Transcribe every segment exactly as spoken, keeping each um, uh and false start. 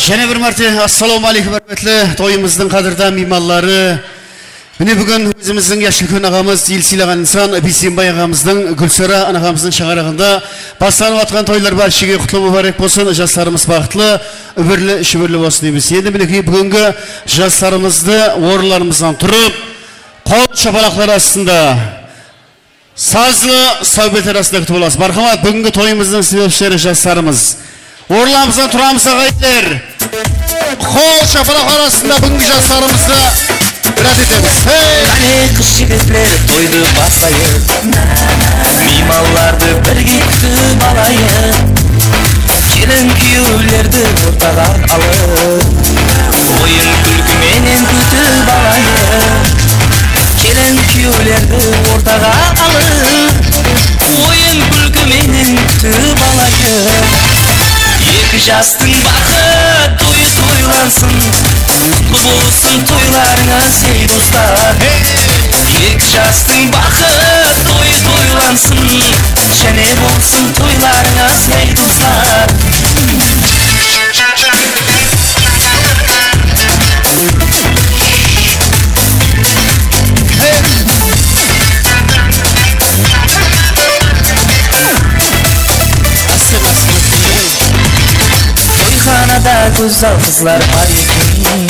Jáne bir márte assalawma áleykum, húrmetli toyımızdıń qádirdan miymanları. Mine, búgin ózimizdiń Yashulkón aǵamız, el sıylaǵan insan Biysenbay aǵamızdıń, Gúlsara anaǵamızdıń shańaraǵında baslanıp atqan toylar bárshege qutlı múbárek bolsın, jaslarımız baxıtlı, úbirli-shúbirli bolsın deymiz. Endi minekey, búgingi jaslarımızdı orınlarımızdan turıp, qol shapalaqlar astında, sazlı sáwbet arasında kútip alamız. Marhamat, búgingi toyımızdıń sebepshileri jaslarımız. Orınlarımızdan turamız, aǵayinler. Qol shapalaq arasında búgingi jaslarımızdı mirát etemiz. Hey! Qáne, qız-jigitler, toydı baslayıq. Miymanlardı birge kútip alayıq. Kelin-kúyewlerdi ortaǵa alıp, oyın-kúlki menen kútip alayıq. Kelin-kúyewlerdi ortaǵa alıp, oyın-kúlki menen kútip alayıq. Eki jastıń baxı toyı toylansın, qutlı bolsın toylarıńız, ey, doslar. Eki jastıń baxı toyı toylansın, jáne bolsın toylarıńız, ey, doslar. Toyxanada gózzal qızlar bar eken,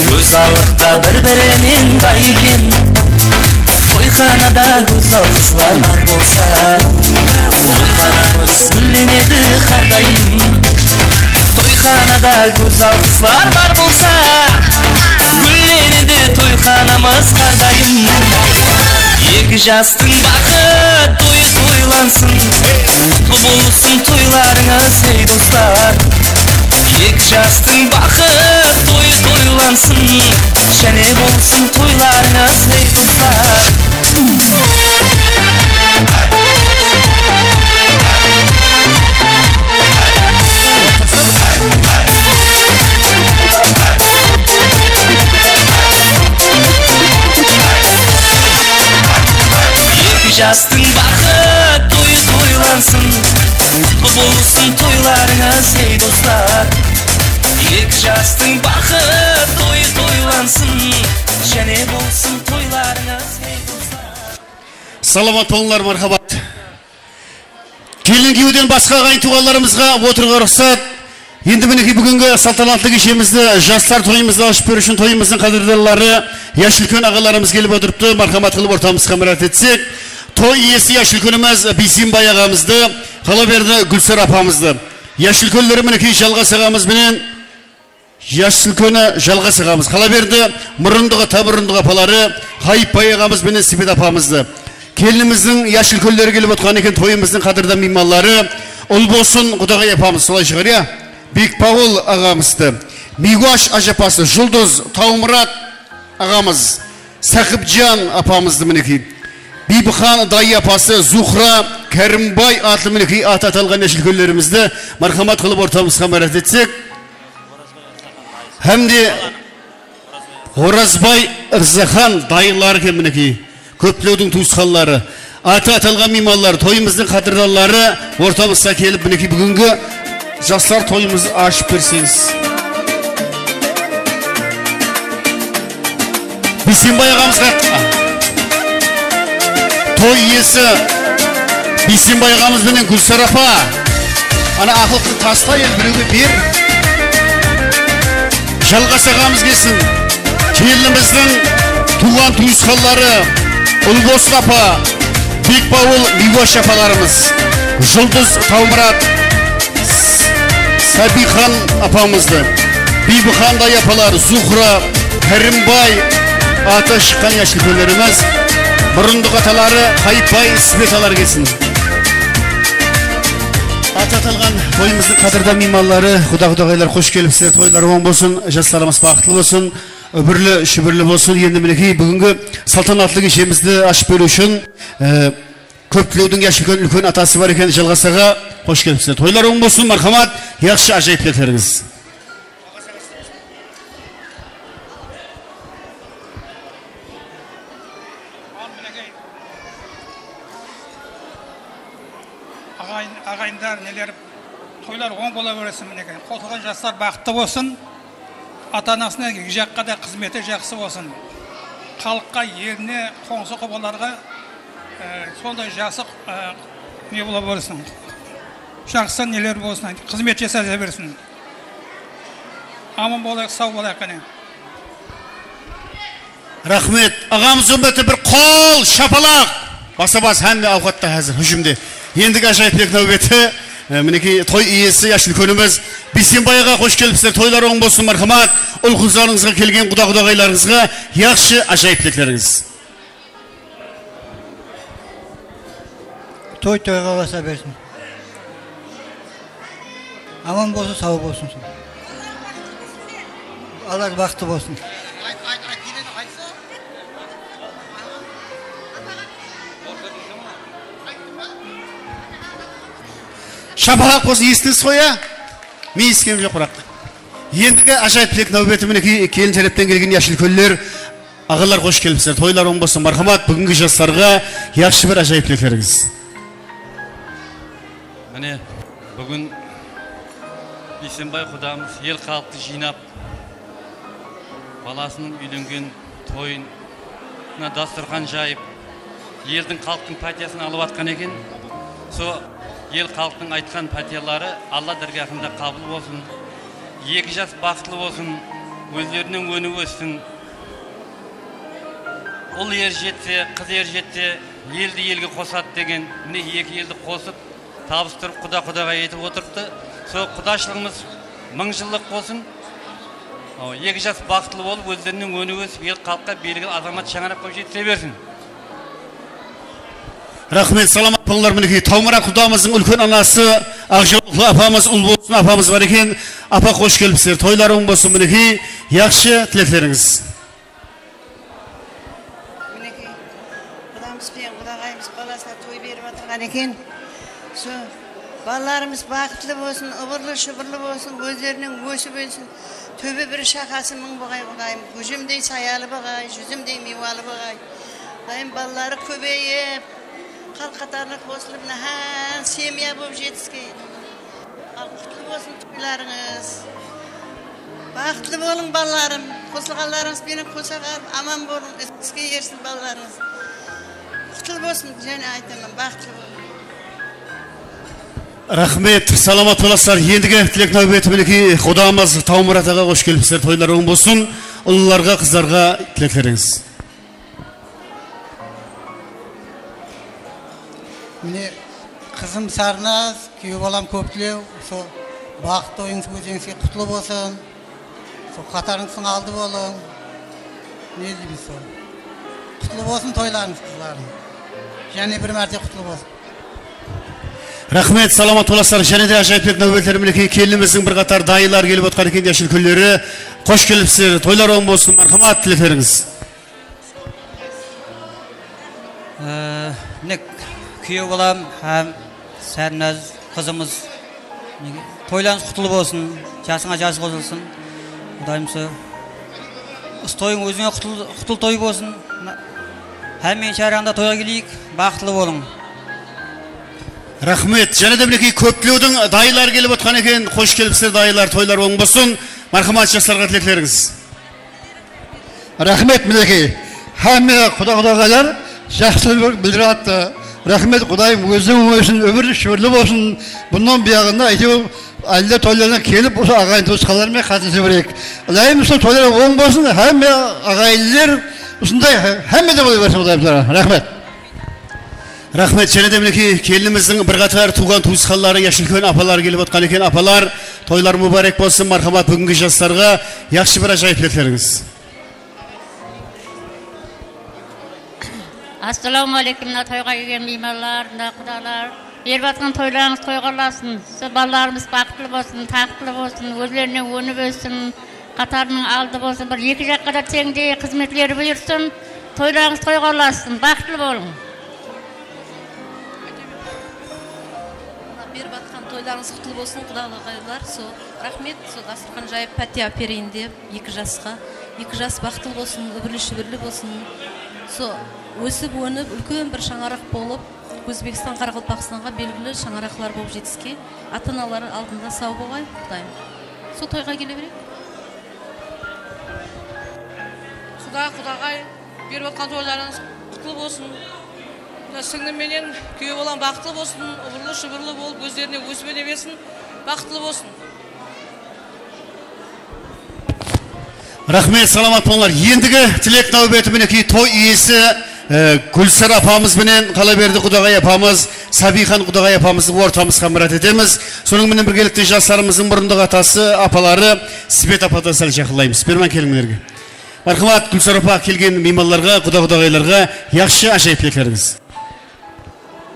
gózzallıqta bir-birinen bay eken. Toyxanada gózzal qızlar bar bolsa, toyxanamız gúllenedi hár dayım. Toyxanada gózzal qızlar bar bolsa, gúllenedi toyxanamız hár dayım. Eki jastıń baxı toyı toylansın, qutlı bolsın toylarıńız, ey, doslar. Eki jastıń baxı toyı toylansın, jáne bolsın toylarıńız, ey, doslar. Eki jastıń baxı toyı toylansın, qutlı bolsın toylarıńız, ey, doslar. Eki jastıń baxı toyı toylansın, jáne bolsın toylarıńız, ey, doslar. Salamat bolıńlar, marhabat. Kelin kúyewden basqa aǵayin tuwǵanlarımızǵa otırıwǵa ruxsat. Endi minekey, búgingi saltanatlı keshemizdi, jaslar toyımızdı ashıp beriw ushın toyımızdıń qádirdanları, Yashulkón aǵalarımız kelip otırıptı. Marhamat qılıp ortamızǵa mirát etsek, toy iyesi Yashulkónimiz Biysenbay aǵamızdı, qalaberdi Gúlsara apamızdı. Yashulkónleri minekey, Jalǵas aǵamız benen Yashulkóni Jalǵas aǵamız, qalaberdi murındıǵı, tamurındıǵı apaları Hayıpbay aǵamız benen Sibet apamızdı. Kelinimizdiń yashulkónleri kelip otırǵan eken, toyımızdıń qádirdan miymanları. Ulbosın Qudaǵay apamız, solay shıǵar, ya? Bekbawıl aǵamızdı, Miywash ájapası Juldız, Tawmurat aǵamız, Saqıpjan apamızdı, minekey. Biybixan dayı apası Zuhra, Kárimbay atlı, minekey, atı atalǵan yashulkónlerimizdi marhamat qılıp ortamızǵa mirát etsek. Hám de Orazbay Irzaxan dayıları eken, minekey, Kóplewdiń tuwısqanları, atı atalǵan miymanlar, toyımızdıń qádirdanları ortamızǵa kelip, minekey, búgingi jaslar toyımızdı ashıp berseńiz. Biysenbay aǵamızǵa, toy iyesi Biysenbay aǵamız benen Gúlsara apa. Ana, aqılıqtı tasla, el birewge ber. Jalǵas aǵamız kelsin. Kelinimizdiń tuwǵan-tuwısqanları Ulbosın apa, Bekbawıl, Miywash apalarımız, Juldız, Tawmurat, Sabiyxan apamızdı, Biybixan dayı apalar, Zuhra, Kárimbay atı shıqqan yashulkónlerimiz, murındıǵı ataları Hayıpbay, Sibet alar kelsin. Atı atalǵan toyımızdıń qádirdan miymanları, quda-qudaǵaylar, xosh kelipsizler, toylar oń bolsın, jaslarımız baxıtlı bolsın, úbirli-shúbirli bolsın. Endi minekey, búgingi saltanatlı keshemizdi ashıp beriw ushın, e, Kóplewdiń yashulkón úlken atası bar eken, Jalǵas aǵa, xosh kelipsizler. Toylar oń bolsın, marhamat, yaqshı, ájayıp tileklerińiz. Aǵayin, aǵayinler, neler, toy Toylar oń bola bersin, minekey. Qosılǵan jaslar baxıtlı bolsın. Ata-anasına, eki jaqqa da xızmeti jaqsı bolsın. Xalıqqa, eline, qońsı-qobalarǵa, e, sonday jaqsı, e, ne bola bersin. Jaqsı neler bolsın, xızmet jasay bersin. Aman bolayıq, saw bolayıq, qáne. Raxmet. Aǵamız úmmeti bir qol, shapalaq. Basa-bas, hámme awqatta házir, hújimde. Endigi ájayıp tilek náwbeti, e, minekey, toy iyesi, yashil úlkenimiz Biysenbay aǵa, xosh kelipsizler. Toylar oń bolsın, marhamat. Ul-qızlarıńızǵa, kelgen quda-qudaǵaylarıńızǵa yaqshı, ájayıp tileklerińiz. Toy toyǵa basa bersin. Aman bolsın, saw bolsın. Balalar baxıtlı bolsın. Shapalaq bolsın, esitińiz ǵoy, ya? Men esitkenim joq, biraq. Endigi ájayıp tilek náwbeti, minekey, kelin tárepten kelgen yashil úlkenler. Aǵalar, xosh kelipsizler. Toylar oń bolsın, marhamat. Búgingi jaslarǵa yaqshı bir ájayıp tileklerińiz. Mine, búgin Biysenbay qudamız el xalıqtı jıynap, balasınıń úylengen toyına dasturxan jayıp, eldiń, xalıqtıń pátiyasın alıp atqan eken. Sol el xalıqtıń aytqan pátiyaları Alla dárgahında qabıl bolsın. Eki jas baxıtlı bolsın, ózlerinen ónip óssin. Ul er jetse, qız er jetse, eldi elge qosadı degen, mine, eki eldi qosıp, tabıstırıp, quda-qudaǵay etip otırıptı. Sol qudashılıǵımız mıń jıllıq bolsın. Awa, eki jas baxıtlı bolıp, ózlerinen ónip ósip, el xalıqqa belgili azamat shańaraq bolıp jetise bersin. Raxmet, salamat bolıńlar. Minekey, Tawmırat qudamızdıń úlken anası, Aqjawlıqlı apamız, ul bolsın apamız bar eken. Apa, xosh kelipsizler. Toylar oń bolsın, minekey, yaqshı tileklerińiz. Minekey, qudamız benen qudaǵayımız balasına toy berip atırǵan eken. Sol balalarımız baxıtlı bolsın, ıbırlı-shıbırlı bolsın, ózlerinen ósip ónsin. Tóbe bir shaqası mıń bolǵay, Qudayım. Gójemdey sayalı bolǵay, júzimdey miywalı bolǵay. Qudayım, balaları kóbeyip, xalıq qatarına qosılıp, mına, há, semya bolıp jetisken. Al, qutlı bolsın toylarıńız. Baxıtlı bolıń, balalarım. Qosılǵanlarıńız benen qosa qalıp, aman bolıń. Iske erisin balalarıńız. Qutlı bolsın, jáne aytaman, baxıtlı bolıń. Raxmet, salamat bolasızlar. Endigi tilek náwbeti, minekey, qudamız Tawmırat aǵa, xosh kelipsizler. Toylar oń bolsın. Ullılarǵa, qızlarǵa tileklerińiz. Mine, qızım Sarnaz, kúyew balam Kóptilew, sol baxıtlı toyıńız ózińizge qutlı bolsın. Sol qatarıńızdıń aldı bolıń. Ne deymiz sol? Qutlı bolsın toylarıńız, qızlarım. Jáne bir márte qutlı bolsın. Raxmet, salamat bolasızlar. Jáne de ájayıp náwbetler, minekey, kelinimizdiń bir qatar dayıları kelip otqan eken, yashil úlkenleri. Xosh kelipsizler. Toylar oń bolsın. Marhamat, tileklerińiz. Ee, mine, kúyew balam hám Sárnaz qızımız, mine, toylarıńız qutlı bolsın, jasıńa jas qosılsın. Qudayım, sol usı toyıń ózińe qutlı, qutlı toy bolsın. Hámmeniń sharaǵında toyǵa keleyik, baxıtlı bolıń. Raxmet. Jáne de, minekey, Kóptilewdiń dayıları kelip otqan eken. Xosh kelipsizler, dayılar, toylar oń bolsın. Marhamat, jaslarǵa tileklerińiz. Raxmet, minekey. Hámme quda-qudaǵaylar jaqsı úlgi bildirip attı. Raxmet, Qudayım, óziń ósin, ómir shúbirli bolsın. Bunnan buyaǵında áytewir áyler toylarına kelip, usı aǵayin tuwısqanlar menen qátlese bereyik. Ilayım, usı toylar oń bolsın, hámme aǵayinler usınday hámmede bola bersin, Qudayım, sara. Raxmet. Raxmet, jáne de, minekey, kelinimizdiń bir qatar tuwǵan-tuwısqanları, yashil úlken apaları kelip otqan eken. Apalar, toylar múbárek bolsın. Marhamat, búgingi jaslarǵa yaqshı bir ájayıp tileklerińiz. Assalawma áleykum, mına toyǵa kelgen miymanlar, mına qudalar. Berip atqan toylarıńız toyǵa ulasın. Sol balalarımız baxıtlı bolsın, taxıtlı bolsın, ózlerinen ónip óssin. Qatarınıń aldı bolsın, bir eki jaqqa da teńdey xızmetleri buyırsın, toylarıńız toyǵa ulasın, baxıtlı bolıń. Berip atqan toylarıńız qutlı bolsın, qudaǵaylar. Sol, raxmet, sol dasturxan jayıp, pátiya bereyin dep, eki jasqa, eki jas baxıtlı bolsın, úbirli-shúbirli bolsın. Sol, ósip-ónip, úlken bir shańaraq bolıp, Ózbekstan, Qaraqalpaqstanǵa belgili shańaraqlar bolıp jetisken, ata-analar aldında saw bolǵay, Qudayım. Sol toyǵa kele bereyik. Quda, qudaǵay, berip atqan toylarıńız qutlı bolsın. Mına sińlim menen kúyew balam baxıtlı bolsın, ubırlı-shıbırlı bolıp, ózlerine ósip-óne bersin, baxıtlı bolsın. Raxmet, salamat bolıńlar. Endigi tilek náwbeti, minekey, toy iyesi, e, Gúlsara apamız benen qala berdi qudaǵay apamız, Sabiyxan qudaǵay apamızdı ortamızǵa mirát etemiz. Sonıń menen birgelikte jaslarımızdıń murındıq atası, apaları Sibet apadan sál jaqınlaymız. Berman kelińlerge. Marhamat, Gúlsara apa, kelgen miymanlarǵa, quda-qudaǵaylarǵa yaqshı, ájayıp tileklerińiz.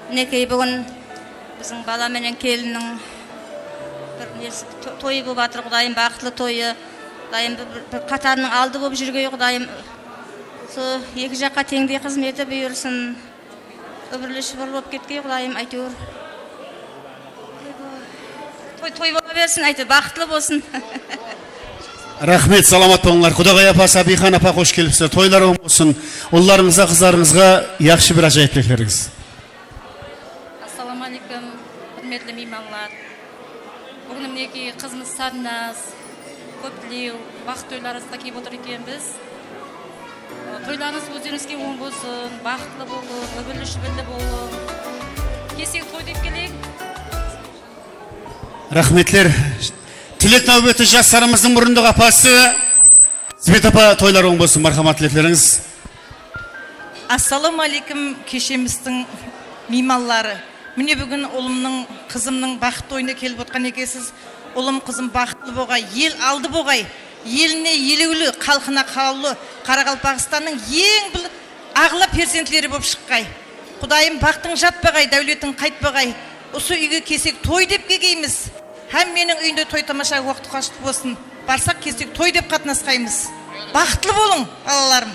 Minekey, búgin biziń bala menen kelinniń bir nesi, to-, toyı bolıp atır, Qudayım, baxıtlı toyı. Qudayım, bir, bir, bir qatarınıń aldı bolıp júrgey, Qudayım, usı eki jaqqa teńdey xızmeti buyırsın. Úbirli-shúbirli bolıp ketken, Qudayım, áytewir. Toy, toy bola bersin, áytewir, baxıtlı bolsın. Raxmet, salamat bolıńlar. Qudaǵay apa, Sabiyxan apa, xosh kelipsizler. Toylar oń bolsın. Ullarıńızǵa, qızlarıńızǵa yaqshı bir ájayıp tileklerińiz. Assalawma áleykum, húrmetli miymanlar. Búgin minekey qızımız Sárnaz, Kóptilew, baxıt toylarıńızǵa kelip otır ekenbiz. Toylarıńız ózlerińizge oń bolsın, baxıtlı bolıń, úbirli-shúbirli bolıń. Kelseń toy dep keleń. Raxmetler. Tilek náwbeti jaslarımızdıń murındıq apası Sibet apa, toylar oń bolsın, marhamat, tileklerińiz. Assalawma áleykum, keshemizdiń miymanları. Mine, búgin ulımnıń, qızımnıń baxıt toyına kelip otqan ekensiz. Ulım, qızım baxıtlı bolǵay, el aldı bolǵay, eline elewli, xalqına qalawlı, Qaraqalpaqstannıń eń bir aǵla perzentleri bolıp shıqqay. Qudayım, baxtıń jatpaǵay, dáwletiń qaytpaǵay. Usı úyge kelsek toy dep kelgeymiz. Hámmeniń úyinde toy-tamasha, waqtı quwashlı bolsın. Barsaq kelsek toy dep qatnasqaymız. Baxıtlı bolıń, balalarım.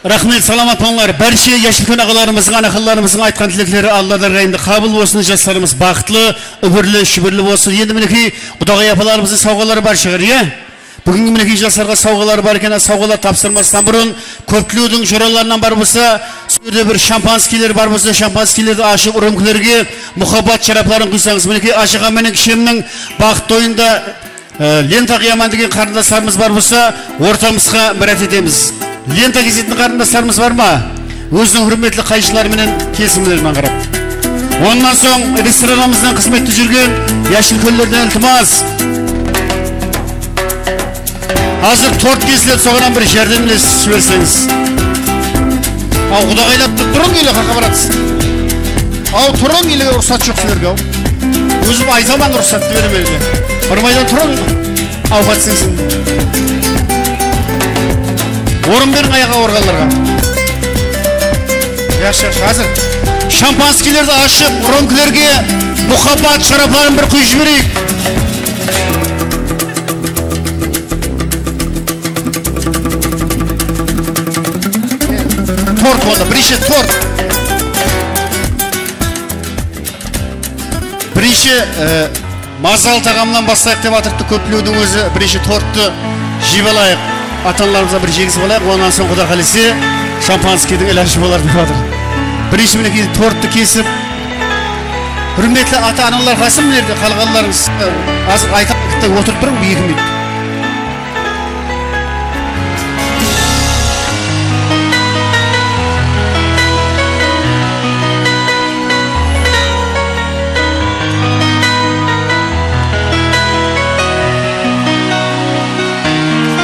Raxmet, salamat bolıńlar. Bárshe Yashilkón aǵalarımızdıń, anaxanlarımızdıń aytqan tilekleri Alladan rayımdı qabıl bolsın. Jaslarımız baxıtlı, úbirli, shúbirli bolsın. Endi minekey, qudaǵay apalarımızdıń sawǵaları bar shıǵar, iya? Búgingi minekey jaslarǵa sawǵaları bar eken, sawǵalar tapsırmastan burın Kóptilewdiń joralarınan bar bolsa, sol jerde bir shampanskiyler bar bolsa, shampanskiylerdi ashıp, rómkilerge muhabbat sharapların quysańız. Minekey, Ashıqa menen Kishemniń baxıt toyında, e, lenta qıyaman degen qarındaslarımız bar bolsa, ortamızǵa mirát etemiz. Lenta kesetin qarındaslarımız bar ma? Óziniń húrmetli qayıshları menen kelisimlermen qarap. Onnan soń restoranımızdan xızmette júrgen Yashilkónlerden iltimas. Házir tort kesiledi, soǵan bir járdemlesip jiberseńiz. Aw, qudaǵaylap turıń, ele qaqa baratsız. Aw, turıń, ele ruxsat joq sizlerge, aw. Ózim aytaman, ruxsat beremen ele. Bir maydan turıń. Awqat isesin. Orın beriń ayaq awırǵanlarǵa. Yaqshı, yaqshı. Házir shampanskiylerdi ashıp, rómkilerge muhabbat sharapların bir quyıp jibereyik. Tort boldı, birinshi tort. Birinshi, e, mazalı taǵamnan baslayıq dep atırıptı Kóptilewdiń ózi. Birinshi torttı jep alayıq. Ata-analarımızǵa bir jegizip alayıq, onnan soń, quda qálese, shampanskiydiń ilajı bolar dep atır. Birinshi, minekey, torttı kesip, húrmetli ata-analar, qasım, mına jerde qalǵanlarıńız, e, azır aytayıq, otırıp turıń, bir eki minut.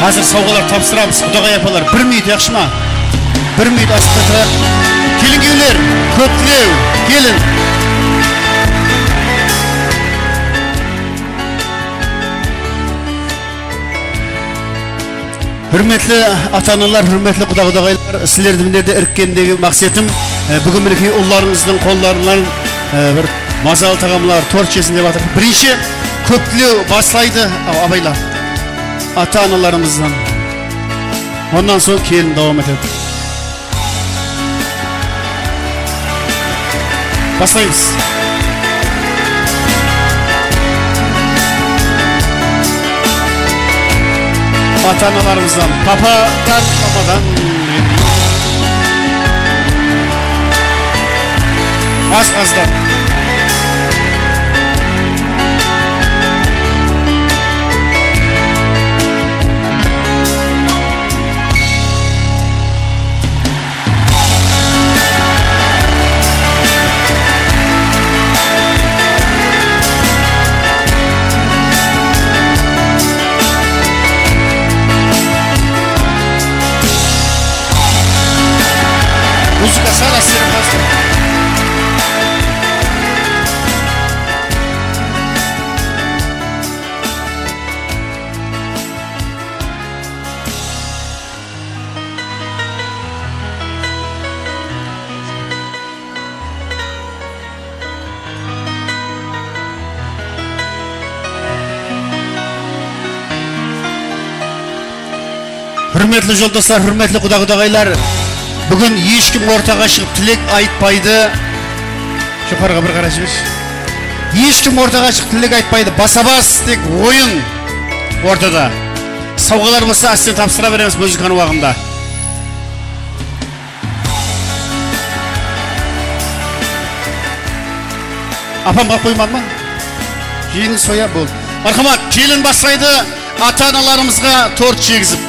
Házir sawǵalar tapsıramız, qudaǵay apalar. Bir minut, yaqshı ma? Bir minut, asıqpay turayıq. Kelińkewler, Kóptilew, kelin. Húrmetli ata-analar, húrmetli quda-qudaǵaylar, sizlerdi mına jerde irikkenimdegi maqsetim, e, búgin minekey ullarıńızdıń qollarınan, e, bir mazalı taǵamlar, tort jesin dep atır. Birinshi Kóptilew baslaydı, a-, abaylar. Ata-analarımızdan. Onnan soń kelin dawam etedi. Baslaymız. Ata-analarımızdan, papadan, mamadan. Az-azdan. Muzıka sal ásteroq basla. Húrmetli joldaslar, húrmetli quda-qudaǵaylar, búgin hesh kim ortaǵa shıǵıp tilek aytpaydı. Joqarıǵa bir qarap jibershi. Hesh kim ortaǵa shıǵıp tilek aytpaydı. Basa-bas, tek oyın ortada. Sawǵalar bolsa ásten tapsıra beremiz muzıkanıń waǵında. Apam, alıp qoymadı ma? Jeńil soya, boldı. Marhamat, kelin baslaydı, ata-analarımızǵa tort jegizip.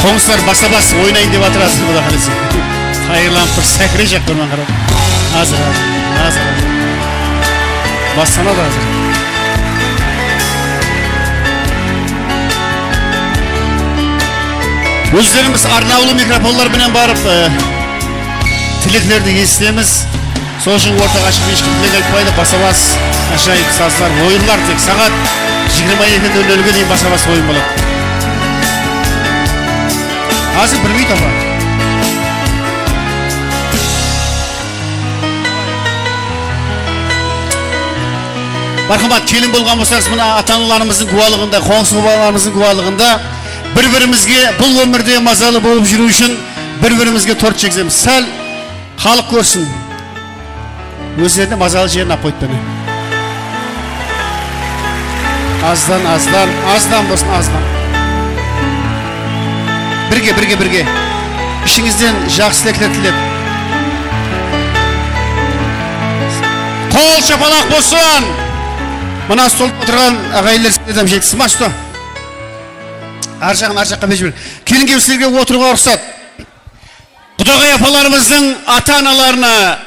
Qońsılar basa-bas oynayın dep atır, házir, Quda qálese. Tayırlanıp tur, sákirejaq, kórmen qara. Házir, házir, házir. Baslanadı házir. Ózlerimiz arnawlı mikrofonlar menen barıp, e, tileklerdi esitemiz. Sol ushın ortaǵa shıǵıp hesh kim tilek aytpaydı, basa-bas, ájayıp sazlar, oyınlar tek saat jigirma eki nol nolge deyin basa-bas oyın boladı. Házir bir minut, apa. Marhamat, kelin bolǵan bolsańız, mına ata-analarımızdıń gúwalıǵında, qońsı-qobalarımızdıń gúwalıǵında bir-birimizge bul ómirde mazalı bolıp júriw ushın bir-birimizge tort jegizemiz. Sál xalıq kórsin. Ózlerine mazalı jerin alıp qoyıptı, mine. Azdan, azdan, azdan bolsın, azdan. Birge, birge, birge. Ishińizden jaqsı tilekler tilep. Qol shapalaq bolsın! Mına stolda otırǵan aǵayinler sizlerden jetisi ma, usta? Ar jaǵın, ar jaqqa berip jiberiń. Kelin-kúyewlerge otırıwǵa ruxsat. Qudaǵay apalarımızdıń ata-analarına,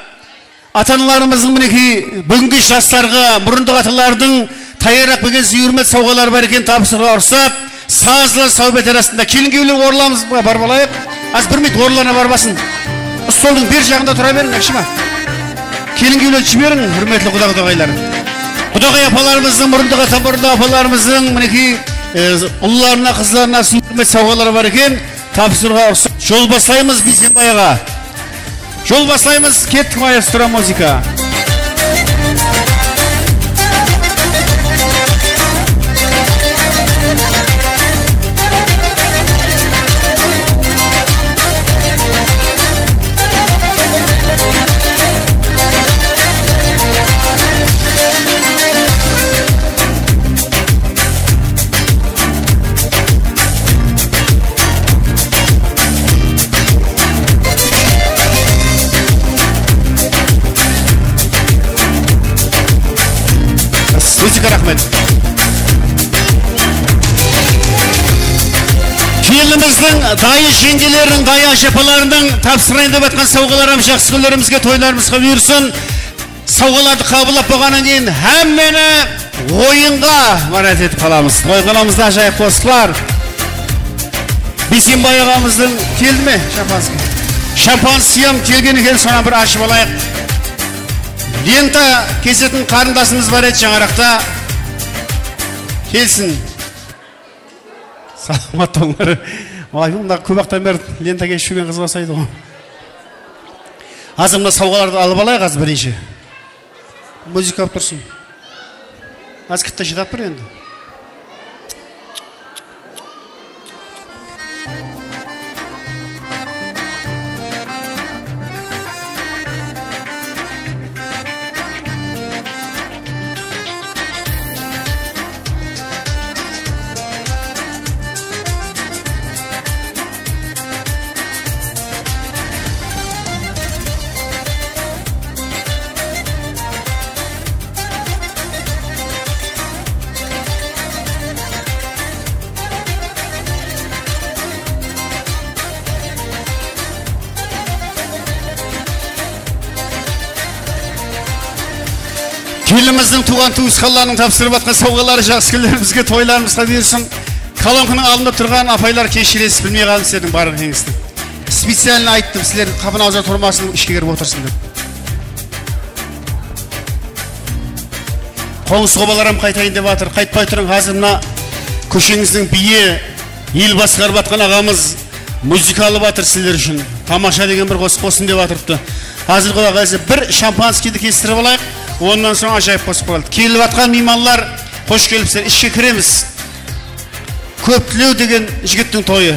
ata-analarımızdıń, minekey, búgingi jaslarǵa, murındıq atalardıń tayarlap kelgen zúyirmet sawǵaları bar eken, tapsırıwǵa ruxsat. Sazlı sáwbet arasında kelin-kúyewler orınlarımızǵa barıp alayıq. Az bir minut orınlarına barıp alsın. Stoldıń ber jaǵında tura beriń, yaqshı ma? Kelin-kúyewlerdi jiberiń, húrmetli quda-qudaǵaylar. Qudaǵay apalarımızdıń, murındıq ata, murındıq apalarımızdıń, minekey, e, ullarına, qızlarına zúyirmet sawǵaları bar eken. Tapsırıwǵa ruxsat. Jol baslaymız Biysenbay aǵa. Jol baslaymız, kettik, maestro, muzıka. Muzıka, raxmet. Kelinimizdiń dayı jeńgeleriniń, dayı ájapalarınıń tapsırayın dep atqan sawǵaları hám jaqsı kúnlerimizge, toylarımızǵa buyırsın. Sawǵalardı qabıllap bolǵannan keyin hámmeni oyınǵa máret etip qalamız. Toyxanamızda ájayıp qosıqlar. Biysenbay aǵamızdıń keldi me shampanskiy? Shampanskiyam kelgen eken, sonnan bir ashıp alayıq. Lenta kesetin qarındasımız bar edi shańaraqta. Kelsin. Salamat boldıńlar. Vay, mında kóp waqıttan beri lenta kesip júrgen qız baslaydı ǵoy. Házir mına sawǵalardı alıp alayıq házir birinshi. Muzıka alıp tursın. Házir kitta shıdap tur endi. Elimizdiń tuwǵan-tuwısqanlarınıń tapsırıp atqan sawǵaları jaqsı kúnlerimizge, toylarımızǵa buyırsın. Kolonkanıń aldında turǵan apaylar, keshiresiz, bilmey qaldım sizlerdiń barlıǵıńızdı. Specialno ayttım, sizler qapını awzına turmasın, ishke kirip otırsın dep. Qońsı-qobalar hám qaytayın dep atır. Qaytpay turıń, házir mına kósheńizdiń biyi, el basqarıp atqan aǵamız muzıka alıp atır sizler ushın. Tamasha degen bir qosıq qosın dep atırıptı. Házir Quday qálese bir shampanskiydi kestirip alayıq, onnan soń ájayıp qosıq boladı. Kelip atqan miymanlar, xosh kelipsizler, ishke kiremiz. Kóptilew degen jigittiń toyı.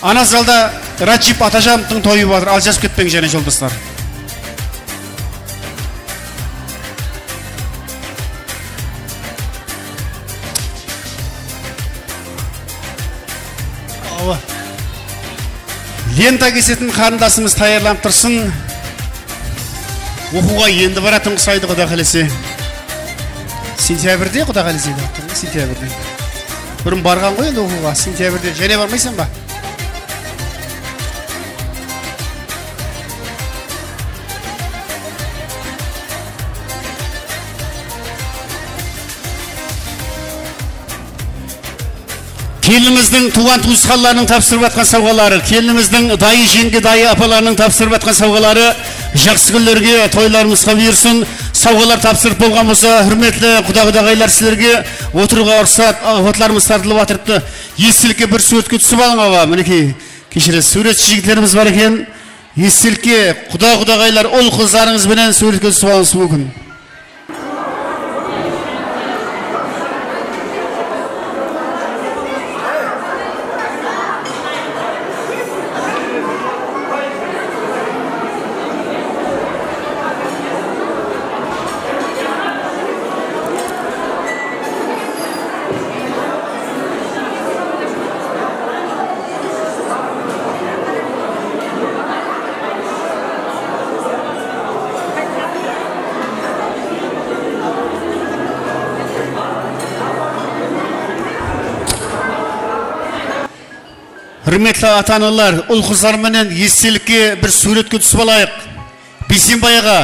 Ana zalda Rajib Atajanovtıń toyı bolıp atır. Aljasıp ketpeń jáne, joldaslar. Awa. Lenta kesetin qarındasımız tayarlanıp tursın. Oqıwǵa endi baratuǵın qusaydı, Quday qálese. Sentyabrde, Quday qálese, dep atır, sentyabrde. Burın barǵan ǵoy endi oqıwǵa, sentyabrde. Jáne barmaysań ba? Kelinimizdiń tuwǵan-tuwısqanlarınıń tapsırıp atqan sawǵaları, kelinimizdiń dayı, jeńge, dayı apalarınıń tapsırıp atqan sawǵaları jaqsı kúnlerge, toylarımızǵa buyırsın. Sawǵalar tapsırıp bolǵan bolsa, húrmetli quda-qudaǵaylar, sizlerge otırıwǵa ruxsat, awqatlarımız tartılıp atırıptı. Estelikke bir súwretke túsip alıń, awa, minekey, keshiresiz, súwretshi jigitlerimiz bar eken. Estelikke quda-qudaǵaylar, ul-qızlarıńız benen súwretke túsip alıwıńız múmkin. Húrmetli ata-analar, ul-qızlar menen estelikke bir súwretke túsip alayıq. Biysenbay aǵa,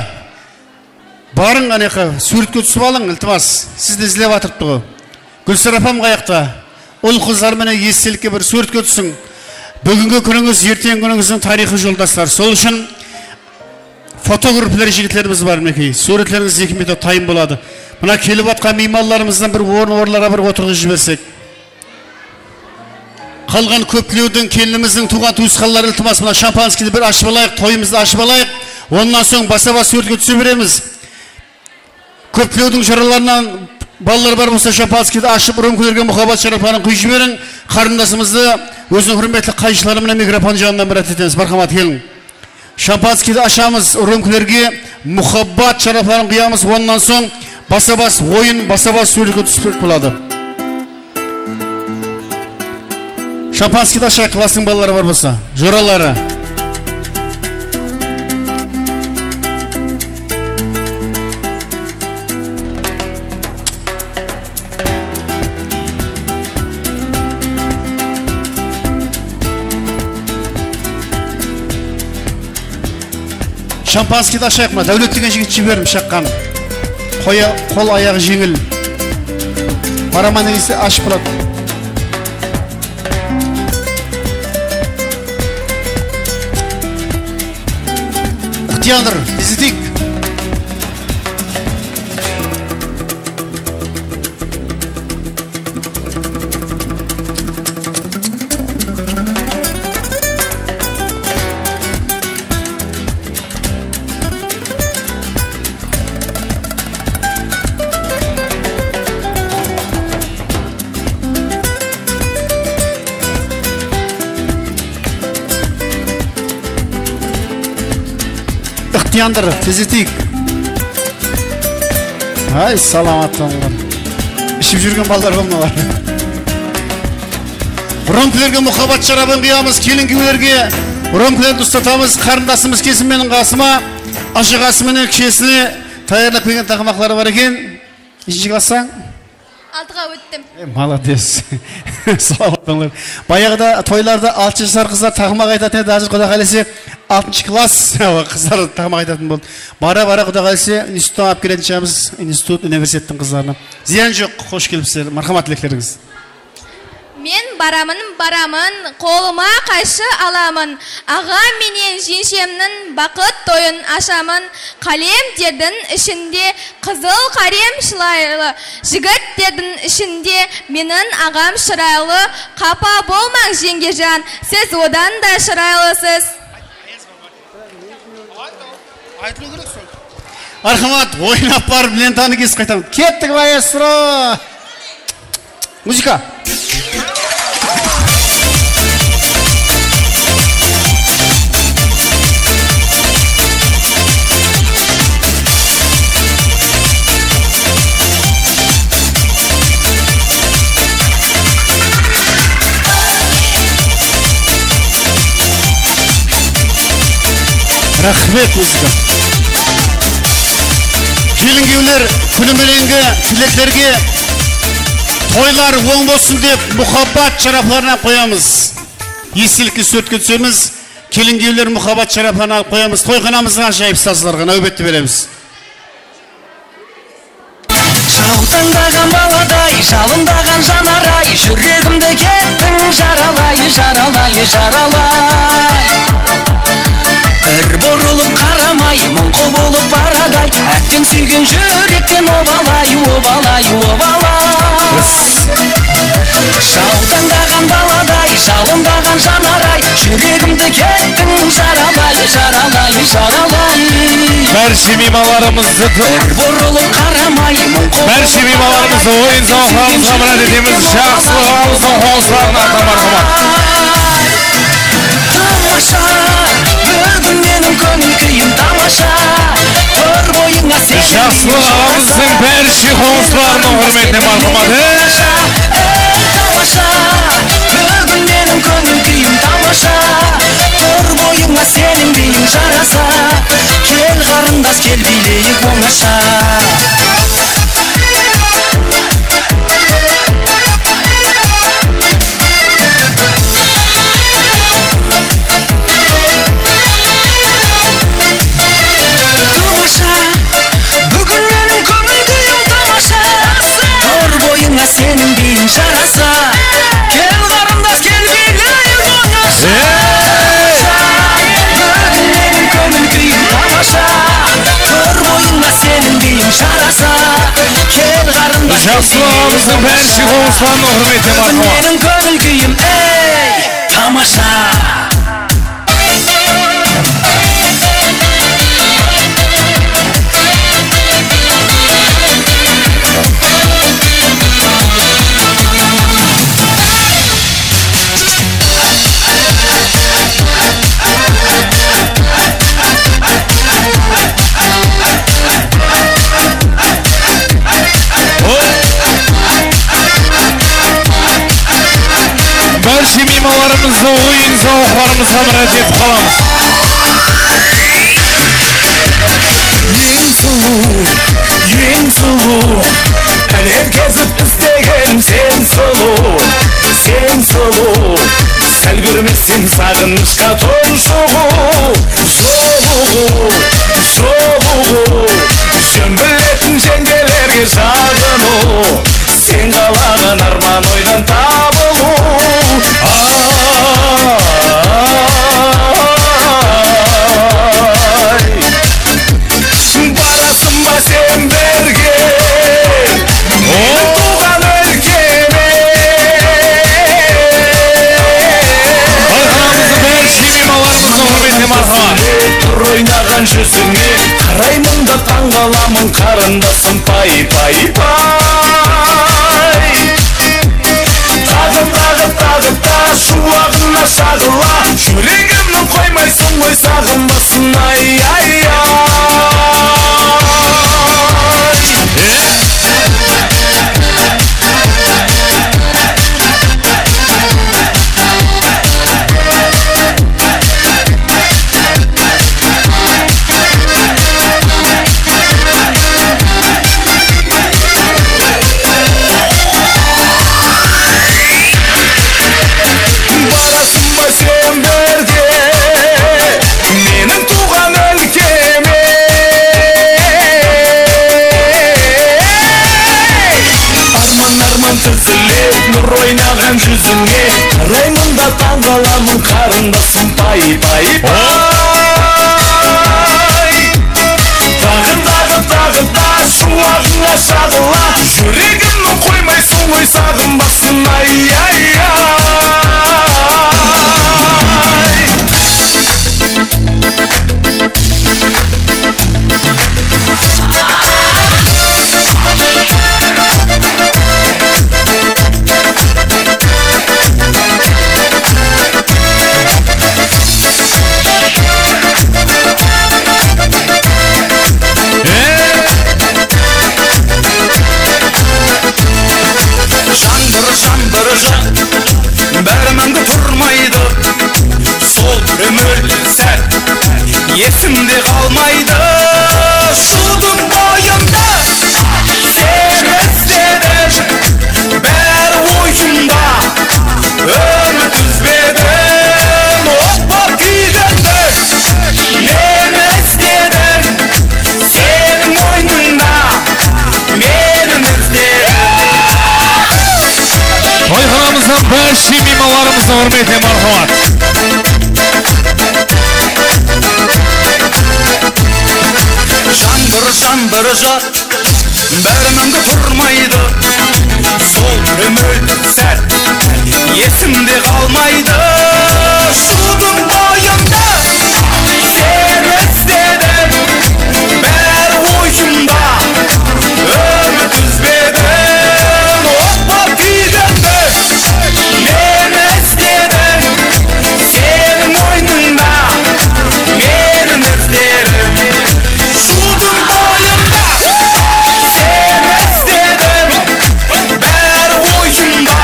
barıń, anaqqa súwretke túsip alıń, iltimas. Sizdi izlep atırıptı ǵo. Gúlsara apam qayaqta? Ul-qızlar menen estelikke bir súwretke túsiń. Búgingi kúnińiz, erteńgi kúnińizdiń tariyxı, joldaslar. Sol ushın fotograflar jigitlerimiz bar, minekey. Súwretlerińiz eki metr tayın boladı. Mına kelip atqan miymanlarımızdan bir orın-orınlarǵa bir otırǵızıp jibersek. Qalǵan kóptilewdiń, kelinimizdiń tuwǵan-tuwısqanları, iltimas, mına shampanskiydi bir ashıp alayıq, toyımızdı ashıp alayıq. Onnan soń basa-bas súwretke túse beremiz. Kóptilewdiń joralarınan balalar bar bolsa, shampanskiydi ashıp, rómkelerge muhabbat sharapların quyıp jiberiń. Qarındasımızdı óziniń húrmetli qayıshları menen mikrofon janınan mirát etemiz. Marhamat, keliń. Shampanskiydi ashamız, rómkelerge muhabbat sharapların quyamız, onnan soń basa-bas oyın, basa-bas súwretke túspek boladı. Shampanskiydi ashayıq, klastıń balaları bar bolsa, joraları. Shampanskiydi ashayıq, mına Dáwlet degen jigit jiberdim shaqqan. Qoya, qol ayaǵı jeńil. Baraman dese ashıp boladı. Ixtiyandır, tez eteyik. Ixtiyandır, tez eteyik. Ay, salamat bolıńlar. Iship júrgen balalar bolmalar. Rómkilerge muhabbat sharabın quyamız, kelin kúyewlerge rómkilerdi ustatamız, qarındasımız kelsin meniń qasıma, ashıǵası menen kesine tayarlap kelgen taqımaqları bar eken. Neshinshi klassań? Altıǵa óttim. E, malades. Salamat bolıńlar. Bayaǵıda toylarda altı jasar qızlar taqımaq aytatın edi, házir Quda qálese Altınshı klass, qızlar tamaq aytatın boldı. Bara-bara, Quda qálese, instituttan alıp keletin shıǵarmız, institut, universitettiń qızlarına. Zıyan joq, xosh kelipsizler, marhamat, tileklerińiz. Men baramın, baramın, qolıma qayshı alamın. Aǵam menen jenshemniń baqıt toyın ashamın. Qálem derdiń ishinde qızıl qárem shıraylı, jigit derdiń ishinde meniń aǵam shıraylı. Qapa bolmań, jeńgejan, siz odan da shıraylısız. Aytılıw kerek sol. Marhamat, oynap barıp lentanı kesip qaytamız. Kettik, maestro! Muzıka! Raxmet, muzıka. Kelin-kúyevler kúni menengi tileklerge toylar oń bolsın dep, muhabbat sharaplarına qoyamız. Estelikke súwretke túsemiz. Kelin-kúyevler muhabbat sharaplarına alıp qoyamız. Toyxanamızdıń ájayıp sazlarına náwbetti beremiz. Jawtańdaǵan baladay, jalındaǵan janaray, júregimdi kettiń jaralay, jaralay, jaralay. Bir burılıp qaramay, muńqı bolıp baraday, átteń súygen júrekten obalay, obalay, obalay. Jawtańdaǵan baladay, jalındaǵan janaray, júregimdi kettiń jaralay, jaralay, jaralay. Bárshe miymanlarımızdı, bárshe miymanlarımızdı oyın-zawıqlarımızǵa mirát etemiz. Jaqsılıq aǵamızdıń qonıslarına, marhamat. Tamasha, búgin meniń kónil kúyim tamasha. Tor boyıńa sen Jaqsılıq aǵamızdıń bárshe qonıslarınıń húrmetine, marhamat. Ey, tamasha, búgin meniń kónil kúyim tamasha. Tor boyıńa seniń biyiń jarasa. Kel, qarındas, kel, biyleyik ońasha. Tamasha, búgin meniń kónil kúyim tamasha. Tor boyıńa seniń biyiń jarasa. Kel, qarındas, kel, biyleyik ońasha. Ey! Búgin meniń kónil kúyim tamasha. Tor boyıńa seniń biyiń jarasa. Kel, qarındas, kel, biyleyik ońasha. Jaqsılıq aǵamızdıń bárshe qonıslarınıń húrmetine, marhamat. Búgin meniń kónil kúyim, ey, tamasha. Bárshe miymanlarımızdı oyın-zawıqlarımızǵa mirát etip qalamız. Eń sulıw, eń sulıw, áler kezip izlegen sen sulıw, sen sulıw. Sál kúrmesseń saǵınıshqa tunshuǵıw, jolıǵıw, jolıǵıw, jón billetin jeńgelerge jaǵınıw. Sen qalaǵan árman oydan tabılıw. Ay, barasın ba sen birge meniń tuwǵan úlkeme? Marhamatımızdı bárshe miymanlarımızdıń húrmetine marhamat. Tur oynaǵan júzińe, qaraymın da tań qalamın, qarındasım, pay, pay, pay. Taǵı, taǵı, taǵı da juwaǵına shaǵıla, júregimniń qoymaysıń ǵoy saǵınbasın, ay, ay, ay. Barasın ba sen birge Ayıp-ay. Taǵı, taǵı, taǵı da juwaǵıńa jaǵıla. Júregimniń qoymaysań ǵoy saǵınbasın, ay, ay, ay. Jańbır, jańbır jaw, bári máńgi turmaydı. Sol bir mólder sát esimde qalmaydı. Suwdıń boyında seni izledim, bári oyımda. Úmit úzbedim, ot bolıp kúygendi. Meni izledim, seniń moynıńda meni izledim. Toyxanamızdıń bárshi miymanlarımızdıń húrmetine marhamat. Jańbır, jańbır jaw, bári máńgi turmaydı. Sol bir mólder sát esimde qalmaydı. Suwdıń boyında seni izledim, bári oyımda. Úmit úzbedim, ot bolıp kúygendi. Meni izledim, seniń moynıńda meni izledim. Suwdıń boyında seni izledim, bári oyımda.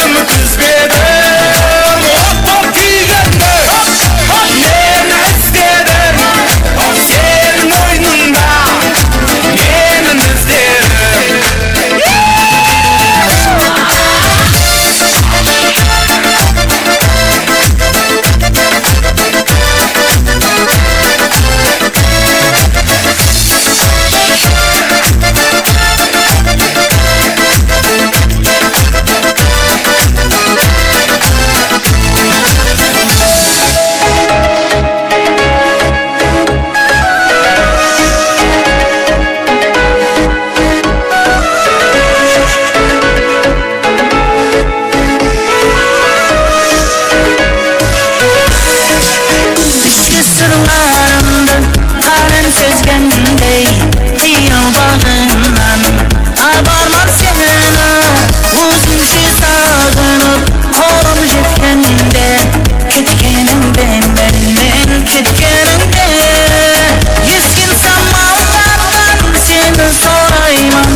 Úmit úzbedim, ot bolıp kúygendi. Meni izledim, seniń moynıńda meni izledim. Ishki sırlarımdı qalem sezgendey, qıyal baǵınan tabarman seni, ózimshe saǵınıp, qolım jetkende. Ketkenińde, men, men ketkenińde, esken samallardan seni sorayman.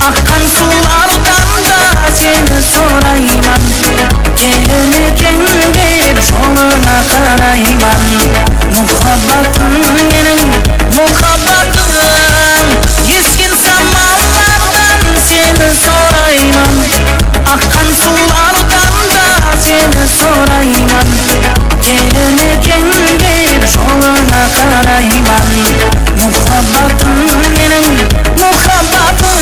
Aqqan suwlardan da seni sorayman. Keler meken dep jolına qarayman. Muhabbatım meniń, muhabbatım. Esken samallardan seni sorayman. Aqqan suwlardan da seni sorayman. Keler meken dep jolına qarayman. Muhabbatım meniń, muhabbatım.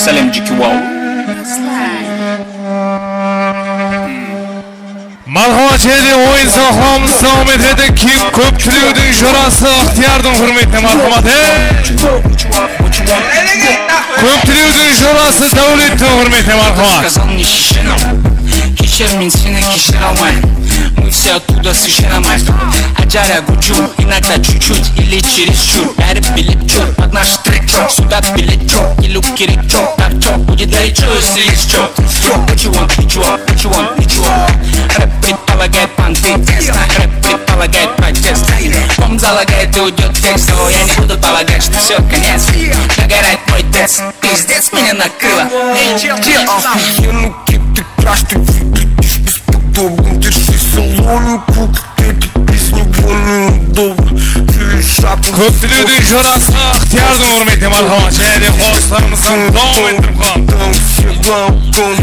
Sálem, Jeki Wow. Marhamat, jáne de oyın sawıqlamamız dawam etedi. Kim kóp tilewdiń jorası Ixtiyardıń húrmetine marhamat. Ey! Kóp tilewdiń jorası Dáwlettiń húrmetine marhamat. Сказал мне, Шишенов, кешир, men seni keshire almayman. Мы все оттуда с Шишенов. Ajara gújim, иногда чуть-чуть или чересчур. Bári bilip júr, под наш трек, сюда билет joq, keliw kerek joq, так joq, будет горячо, если есть чё. What you want, what you want, what you want? Рэп предполагает понты, рэп предполагает протест. Бомб залагает и уйдёт текст, но я не буду полагать, что всё, конец. Догорает Пиздец, меня накрыло. Эй, чел, чел, чел. Охуенно, как ты краш, ты выглядишь бесподобно. Держи салон, кук, это без него неудобно. Ты шаг. Kóptilewdiń jorası, ıqtıyardıń húrmetine, marhamat, jáne de qosıqlarımızdan dawam ettirip qalamız. Там все балкон.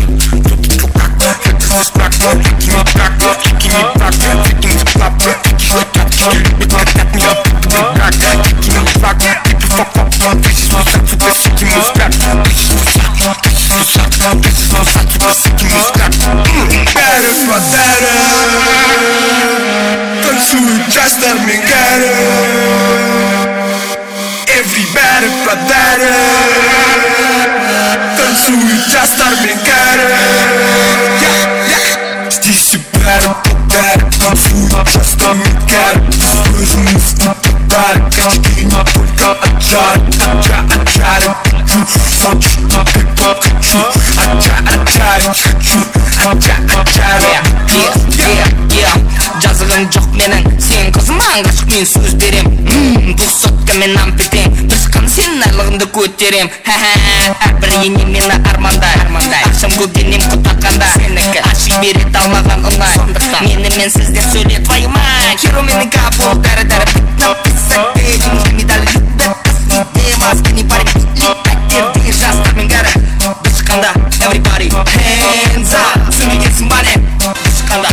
Bári páderi, tansuy jaslar men kári. Everybody páderi, tansuy jaslar men kári. Yeah, yeah. Здесь Bári páderi, tansuy jaslar men kári. Biz ózimiz páderi, kachkina только ajari, aja-, ajari. Хочу, хочет, пипа, хочу, aja-, ajari, хочу, aja-, ajari. Yeah, yeah, yeah, yeah. Jazıǵım joq meniń sen qızıma, ǵashıq men sóz berem. Hmm, двухсотка men ampeteng, bir shıqqan sen narlıǵımdı kóterem. Há-há, hár bir ene meni armanday. Aqsham kóp denem qutaqqanda, seniki. Ashıp bere almaǵan unay. Sondıqtan meni men sizden sóyle, твою мать. Hero meni gabul, dári-dári. Написать перед медаль, любят, не маски, не парень. Пáterde jaslar men kári. Biz shıqqanda, everybody, hands up. Sóylegensiń ba ne? Biz shıqqanda.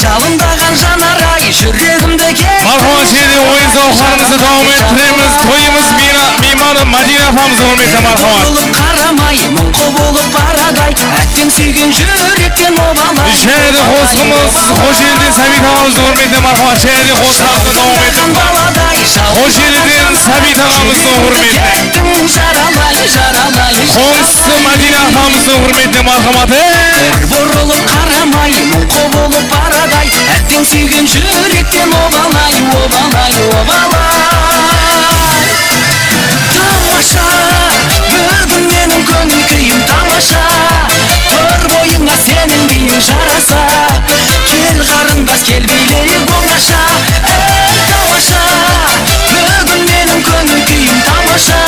Jalındaǵan janar-ay, júregimdi ket. Marhamat, jáne de oyın-zawıqlarımızdı dawam ettiremiz. Toyımız miyra-, miymanı Mádiyna apamızdıń húrmetine marhamat. Burılıp qaramay, muńqı bolıp baraday, átteń súygen júrekten obalay. Jáne de qosıǵımız Xojeliden Sábit aǵamızdıń húrmetine marhamat. Jáne de qosıǵımızdı dawam ettirip, Xojeliden Sábit aǵamızdıń húrmetine. Qońsısı Mádiyna apamızdıń húrmetine marhamat. Ey! Bir burılıp qaramay, muńqı bolıp baraday, átteń súygen júrekten obalay, obalay, obalay. Tamasha, búgin meniń kóńil kúyim tamasha. Tur boyıńa seniń biyiń jarasa. Kel, qarındas, kel, biyleyik ońasha. Ey, tamasha, búgin meniń kóńil kúyim tamasha.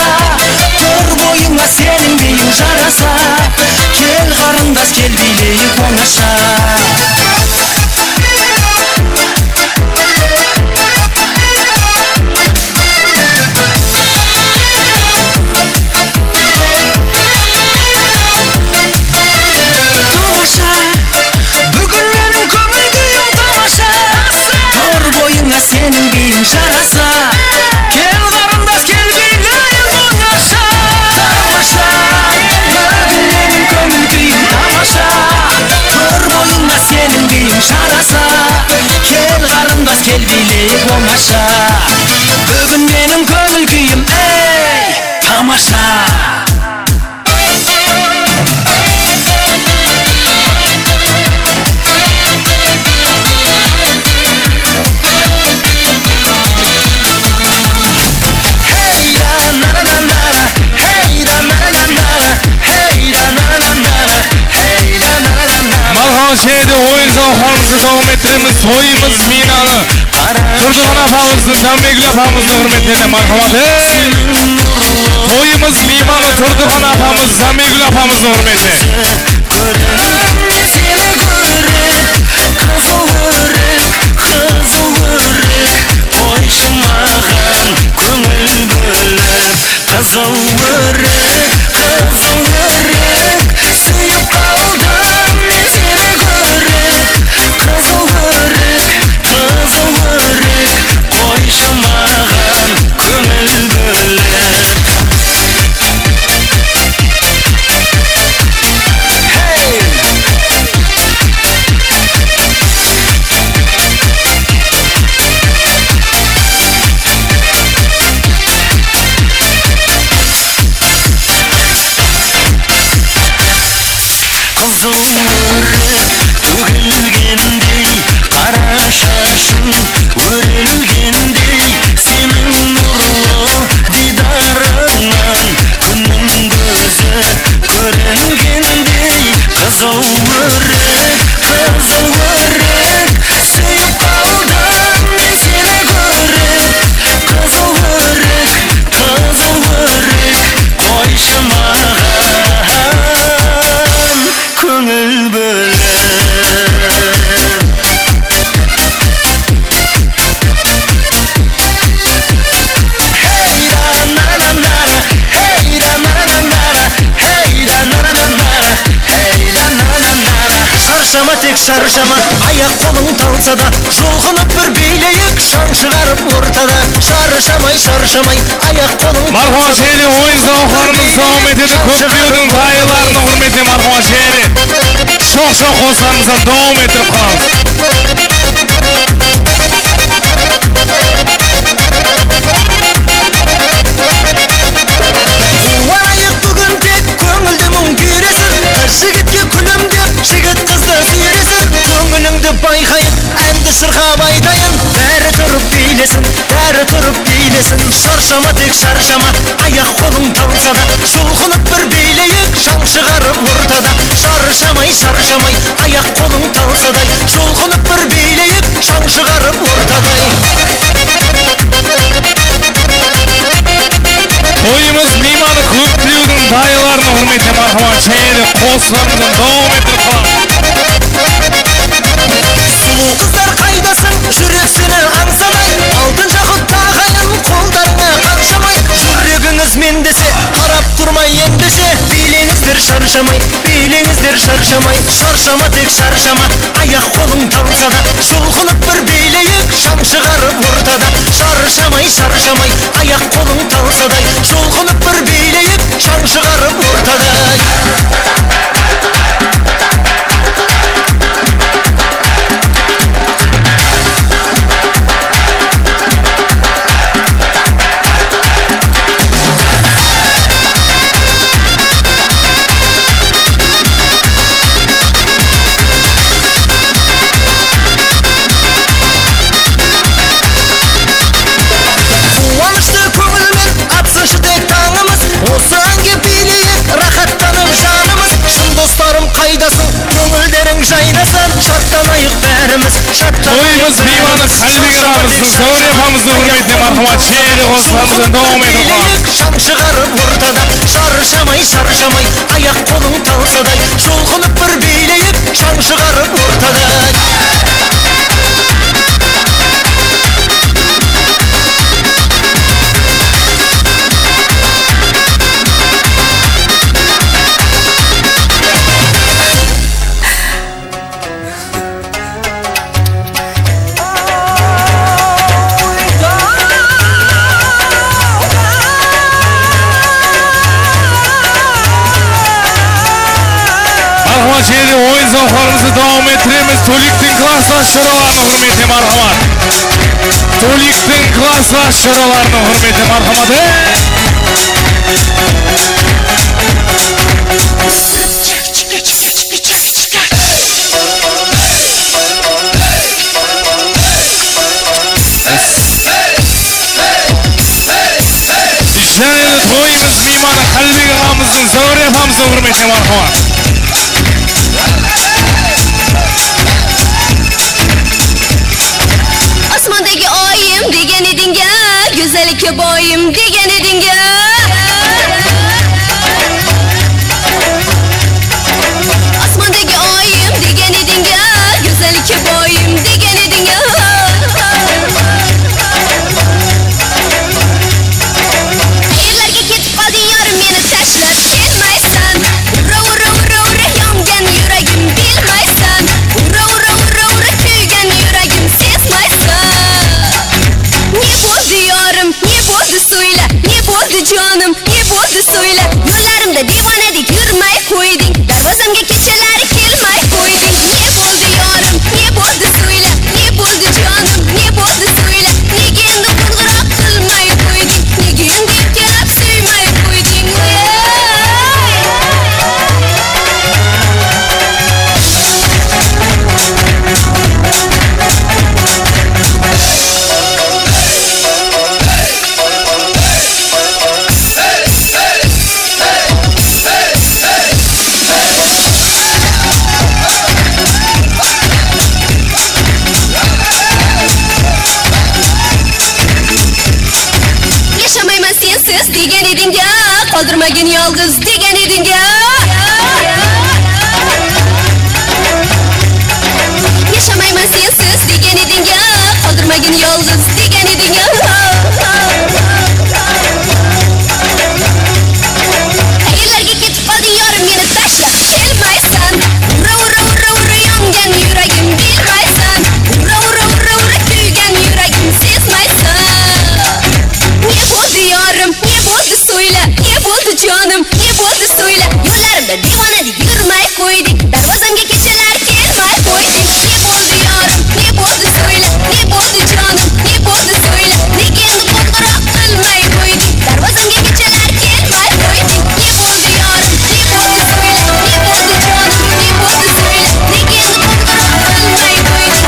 Tur boyıńa seniń biyiń jarasa. Kel, qarındas, kel, biyleyik ońasha. Tamasha, búgin meniń kóńil kúyim tamasha. Tur boyıńa seniń biyiń jarasa. Kel, qarındas, kel, biyleyik ońasha. Tamasha, búgin meniń kóńil kúyim tamasha. Tur boyıńa seniń biyiń jarasa. Kel, qarındas, kel, biyleyik ońasha. Búgin meniń kóńil kúyim, ey, tamasha. Marhamat, jáne de oyın-zawıqlarımızdı dawam ettiremiz. Toyımız miymanı Turdıxan apamızdıń, Zammegúl apamızdıń húrmetine marhamat. Ey! Toyımız miymanı Turdıxan apamız, Zammegúl apamızdıń húrmetine. Kórip, men seni kórip, qızıl órik, qızıl órik, qoyshı maǵan kóńil bólip. Qızıl órik, qızıl órik, súyip qaldım men seni kórip. Qızıl órik, qızıl órik, qoyshı maǵan kóńil bólip. Hey! Qızıl órik tógilgendey, qara shashıń órelgendey, seniń nurlı diydarıńnan kúnniń kózi kóringendey. Qızıl órik, qızıl órik, súyip qaldım men seni kórip. Qızıl órik, qızıl órik, qoyshı maǵan kóńil bólip. Hey da na na na na, hey da na na na na, hey da na na na na, hey da na na na na. Sharshama, tek sharshama, ayaq-qolıń talsa da, julqınıp bir biyleyik, shań shıǵarıp ortada. Sharshamay, sharshamay, ayaq-qolıń. Marhamat, jáne oyın-zawıqlarımız dawam etedi. Kóp kúyewdiń dayılarınıń húrmetine marhamat, jáne de. Shoq-shoq qosıqlarımızdan dawam ettirip qalamız. Quwanayıq búgin tek, kóńildi muń kúyresin. Qız jigitke kúlimdep, jigit qızdı súyresin. Kóńilińdi bayqayın, ándi shırqap aytayın. Bári turıp biylesin, bári turıp biylesin. Sharshama, tek sharshama, ayaq-qolıń talsa da, julqınıp bir biyleyik, shań shıǵarıp ortada. Sharshamay, sharshamay, ayaq-qolıń talsa da, julqınıp bir biyleyik, shań shıǵarıp ortada. Toyımız miymanı kóp kúyewdiń dayılarınıń húrmetine marhamat, jáne de qosıqlarımızdan dawam ettirip qalamız. Sulıw qızlar qaydasıń, júrek seni ańsaday. Altın jaqıp taǵayın, qoldarıńa qanshamay. Júregińiz men dese, qarap turmay endeshe. Biyleńizler sharshamay, biyleńizler sharshamay. Sharshamay, sharshama, tek sharshama, ayaq-qolıń talsa da, shulqınıp bir biyleyik, shań shıǵarıp ortada. Sharshamay, sharshamay, ayaq-qolıń talsa da, shulqınıp bir biyleyik, shań shıǵarıp ortada. Quwanıshlı kóńilmen atsınshı tek tańımız, usı áńge biyleyik, raxattanıp janımız. Shın doslarım, qaydasıń? Kóńilleriń jaynasın, shadlanayıq bárimiz, shadlanayıq. Toyımız miymanı Qálibek aǵamızdıń, Záwre apamızdıń húrmetine, marhamat, jaylı qosıqlarımızdan dawam etip. Shań shıǵarıp ortada, sharshamay, sharshamay, ayaq-qolıń talsaday, shulqınıp bir biyleyik, shań shıǵarıp ortada. Marhamat, jaylı oyın-zawıqlarımızdı dawam ettiremiz. Toliktiń klasslas joralarınıń húrmetine marhamat. Toliktiń klasslas joralarınıń húrmetine marhamat. Ey! Jáne de toyımız miymanı Qálibek aǵamızdıń, Záwre apamızdıń húrmetine marhamat. Osmondagi oyim degen ediń-a, gózellikke boyim degen ediń-a. Osmondagi oyim degen ediń-a, gózellikke boyim degen ediń-a. Qayerlarga ketip qaldıń, yarim, meni tashlap kelmaysan. Ura, ura, ura, ura, yongan yuragim bilmaysan. Ura, ura, ura, ura, kúygen yuragim sezmaysan. Ne boldı, yarim, ne boldı, sóyle, ne boldı, janım? Ne boldı, sóyle, yollarımda divanadek yurmay qoydıń. Darvazamga kechalar kelmay qoydıń. Ne boldı, yarim, ne boldı, sóyle, ne boldı, janım? Ne boldı, sóyle, nege endi qońǵıraq qılmay qoydıń? Nege endi erkelep súymay qoydıń? Ey! Yashamayman sensiz degen ediń-a, qaldırmagin yalǵız degen ediń-a. Yashamayman sensiz degen ediń-a, qaldırmagin yalǵız degen ediń-a. Qayerlarga ketip qaldıń, yarim, meni tashlap kelmaysan. Ura, ura, ura, ura, yongan yuragim bilmaysan. Ura, ura, ura, ura, kúygen yuragim sezmaysan. Ne boldı, yarim, ne boldı, sóyle, ne boldı, janım? Ne boldı, sóyle, yollarımda divanadek yurmay qoydıń. Darvazamga kechalar kelmay qoydıń. Ne boldı, yarim, ne boldı, sóyle, ne boldı, janım? Ne boldı, sóyle, nege endi qońǵıraq qılmay qoydıń? Darvazamga kechalar kelmay qoydıń. Ne boldı, yarim, ne boldı, sóyle, ne boldı, janım? Ne boldı, sóyle, nege endi qońǵıraq qılmay qoydıń?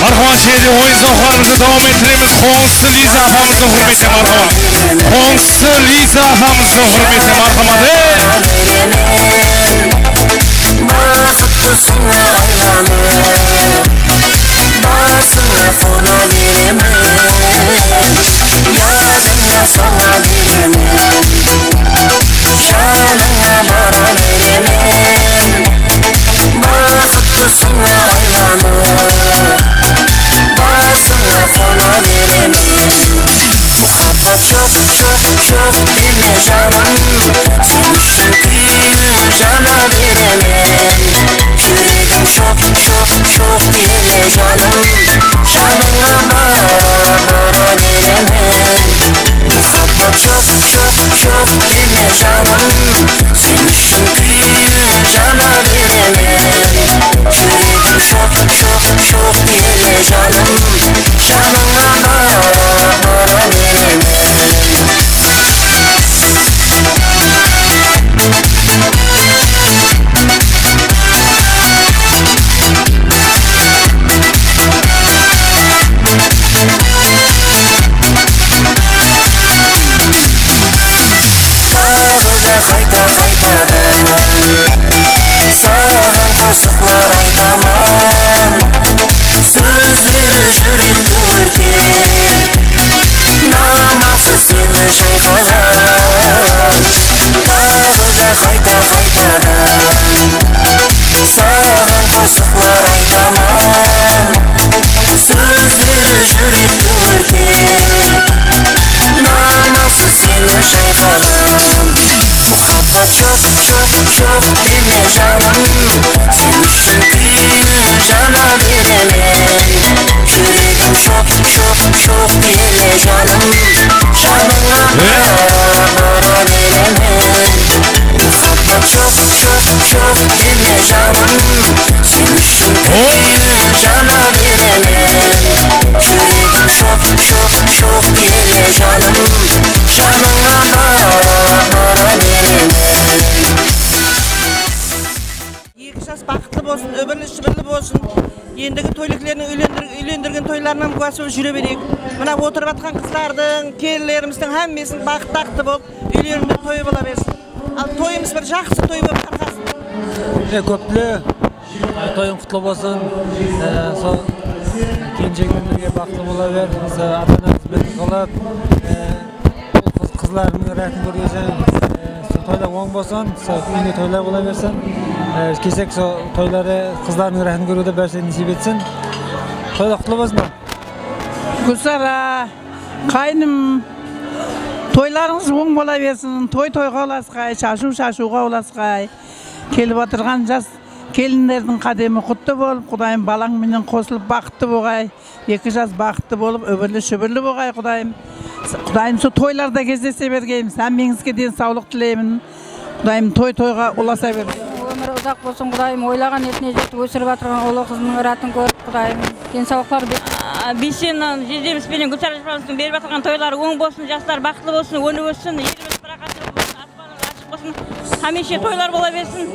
Marhamat, jaylı oyın-zawıqlarımızdı dawam ettiremiz. Qońsısı Liza apamızdıń húrmetine marhamat. Qońsısı Liza apamızdıń húrmetine marhamat. Ey! Baxıt qusıńa aylanıp, basıńa qona beremen, yadıńa sala beremen, janıńa bara beremen. Joq deme janım, sen ushın kúyip jana beremen. Júregim shoq, shoq, shoq ele janım, janıńa bara beremen. Muhabbat joq, joq, joq deme janım, sen ushın kúyip jana beremen. Júregim shoq, shoq, shoq ele janım, janıńa bara, bara beremen. Eki jas baxıtlı bolsın, ómirli-shúmirli bolsın. Endigi tóylikleriń úylendir-, úylendirgen toylarınan kúwası bolıp júre bereyik. Mına otırıp atqan qızlardıń, kelinlerimizdiń hámmesiniń baxıtlı-baxıtlı bolıp, úylerinde toyı bola bersin. Al, toyımız bir jaqsı toy bolıp tarqasın. E, kópli, e, toyıń qutlı bolsın. E, sol kelinshek penen birge baxıtlı bola ber. Sol ata-ana xızmetin qılıp, e, Qız, qızlarınıń ráhátin kórgeseń, e, toylar oń bolsın, úyinde toylar bola bersin. E, kesek sol toyları qızlarınıń ráhátin kóriwdi bárshe nesiyp etsin. Toylar qutlı bolsın. Gúlsara, qáynim, toylarıńız oń bola bersin, toy toyǵa ulasqay, shashıw shashıwǵa ulasqay. Kelip atırǵan jas kelinlerdiń qádemi qutlı bolıp, Qudayım balań menen qosılıp baxıtlı bolǵay. Eki jas baxıtlı bolıp, ómirli-shúmirli bolǵay, Qudayım. Qudayım, sol toylarda gezlese bergeymiz. Hámmeńizge densawlıq tileymin. Qudayım, toy toyǵa ulasa bergey. Ómiri uzaq bolsın, Qudayım. Oylaǵan etine jetip, ósirip atırǵan ulı qızınıń ráhátin kórip, Qudayım, densawlıqlar ber. A, Biysenan Jezdemiz benen Gúlsara Jıpranıwstıń berip atırǵan toyları oń bolsın, jaslar baxıtlı bolsın, ónip óssin, elimiz paraqatlı bolsın, aspanımız ashıq bolsın. Hámiyshe toylar bola bersin.